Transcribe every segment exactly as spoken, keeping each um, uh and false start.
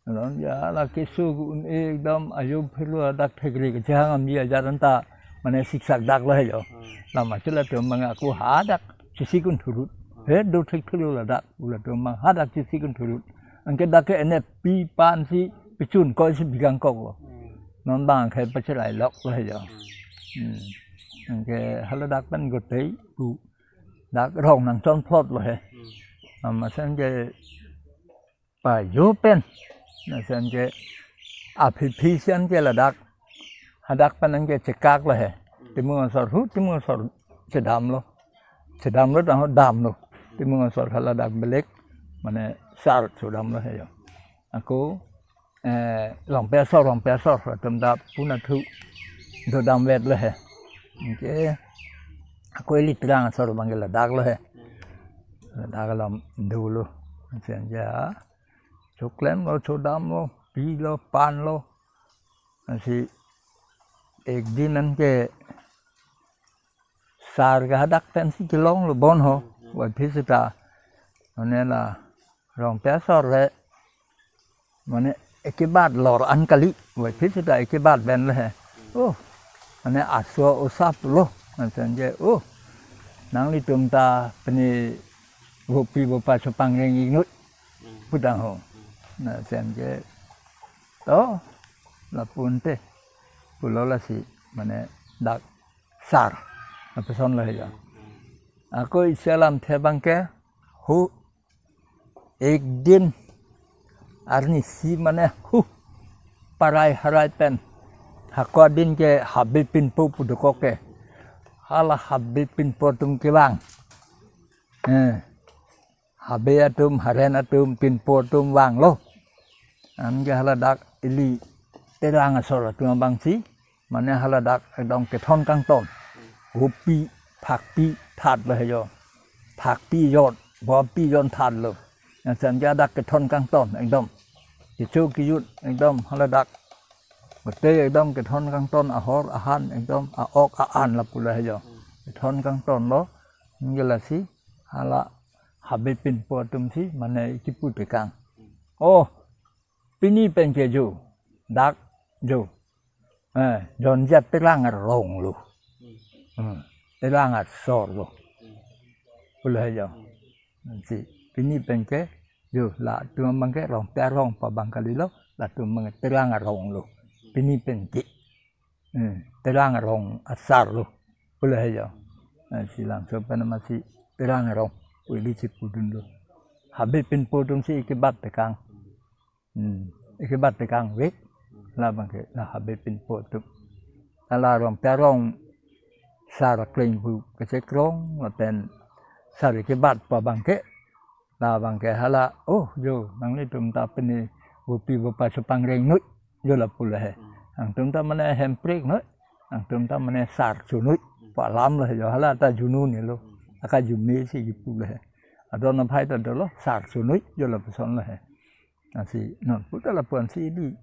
Ron ya la keso un ekdam ajo phirlo dak thekre kechehang amji ajar anta mane siksak dak lo he jo. Lama chila tu manga ko hadak chisi kun thurut. He do thek phirlo ladak ula tu mang hadak chisi kun thurut. Anke dak ke ene pi pan si pichun ko si bigang kok lo. Non bang khai pacherai lok lo he jo. Hmm. Anke hala dak pen gotei pu dak rong nangchon phlot lo he. Ama sen ke pajo pen. Na sen ke aphi phi sen ke ladak. Hadak pen anke chekak lo he. Timung asor hu, timung asor chedam lo. Chedam lo dang dam lo. Timung asor haladak belek. Mane sar chedam lo he jo. Ako eh, Rongpi asor, Rongpi asor, atum da puna thu dodam vet lo he. Anke, ako ili Terang asor bang ke ladak lo he. Ladak alam dolo. Sen ja, choklem lo, chodam lo, pi lo, pan lo. Ansi, ek din anke, sar ke hadak pen si kelong lo bon ho. Wai phi seta. Mane la Rongpi asor le. Mane ekebat lor an kali. Wai phi seta ekebat pen le he. Oh. Mane aso osap lo. Mane sen je. Oh. Nanglitum ta pini vopi vopa chopang reng ingnut. Putang ho. Na sen je. To. Lapu ante. Pulo lasi. Mane dak sar. Lapuson lo he jo. Ako isi alamthe bang ke hu ek din arni si mane hu parai harai pen hako adin ke habe pinpo pu dokok ke hala habe pinpo atum kevang. Eh, habe atum, haren atum, pinpo atum vanglo. Anke haladak ili Terang asor atum abang si, mane haladak ekdom kethon kangton. Hopi, phakpi, that lo he jo. Phakpi jon, bompi jon that lo. Yang sen ke hadak kethon kangton, ekdom. Kecho kejut, ekdom haladak. Bete ekdom kethon kangton, ahor, ahan, ekdom, a-ok, a-an lapu lo he jo. Kethon kangton lo, anke lasi, hala habe pinpo atum si, mane kipu tekang. Oh, pini pen ke jo, dak jo. Eh, jonjat Terang arong lo. Hmm, Terang asor lo. Pulo he jo. Si, pini pen ke jo latum abang ke Rongpi arong pa bang kali lo, latum abang Terang arong lo. Pini pen ke. Hmm, Terang arong asar lo. Pulo he jo. Eh, si langso pen amat si Terang arong. Pu ili si pudun lo. Habe pinpo atum si ekebat tekang. Hmm. Ekebat tekang vek. Labang ke, la habe pinpo atum. La Rongpi arong sar kleng pu kechekrong, lapen sar ekebat pa bang ke. Labang ke hala, oh, jo, nanglitum ta pini vopi vopa chopang reng noi. Jo lapu lo he. Nangtum ta mane hemprek noi. Nangtum ta mane sar cho noi. Pu alam lo he jo hala ta junu ni lo. Aka jume si kipu lo he. Adon aphai ta dolo sar cho noi. Jo lapuson lo he. Ansi non pu ta lapu ansi di.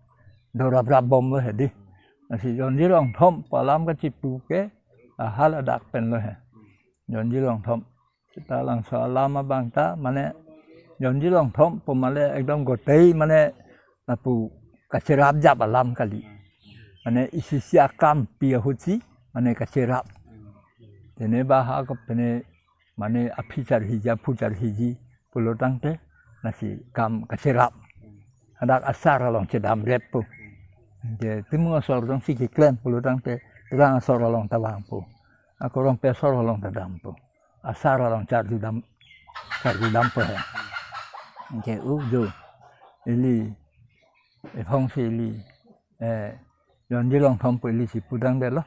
Dorap rap bom lo he di. Ansi jonji rongthom pu alam kachipu ke. Haladak pen lo he. Jonji rongthom. Seta langso alam abang ta, mane, jonji rongthom pu mane ekdom gotei mane lapu kacherap jap alam kali. Mane isi isi akam pi ahut si, mane kacherap. Tene ba ha ko pene, mane aphi charhiji, aphu charhiji, pulo tangte, lasi kam kacherap. Hadak asar along chedam rep pu. Je, timung asor jongsi keklem pulo tangte, Terang asor along ta vangpo. Ako Rongpi asor along ta dampo. Asar along charju dam, charju dampo he. Anke u jo. Ili, ephong si ili, eh, jonji rongthom pu ili si pudang de lo.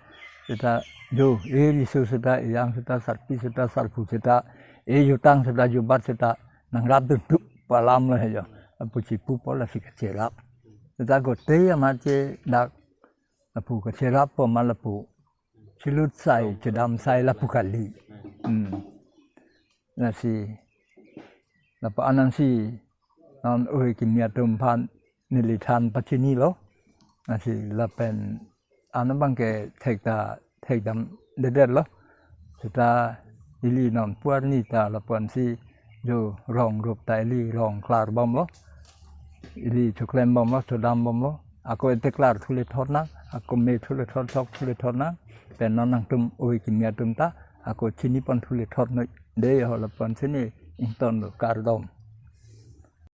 Seta jo, e riso seta, e yang seta, sarpi seta, sarphu seta, e jutang seta, jubat seta, nangrap dun tu pu alam lo he jo. Lapu chipupo lasi kacherap. Seta gotei amat che dak lapu kacherap po ma lapu. Chilut sai, chedam sai lapu kali. Hmm. Lasi, lapu anang si, non oi kimi atum aphan neli than pachini lo. Lasi lapen ano bang ke thekta, thekdam dedet lo. Seta ili non pu arni ta lapu ansi jo rong rup ta ili rong klar bom lo. ili choklem bomlo, chodam bomlo, ako e declare thule thot nang, ako me thule thot, thok thule thot nang, pen non nangtum oi kimi atum ta ako chini pon thule thot noi, dei ho lapu-an chini ington lo, kardom.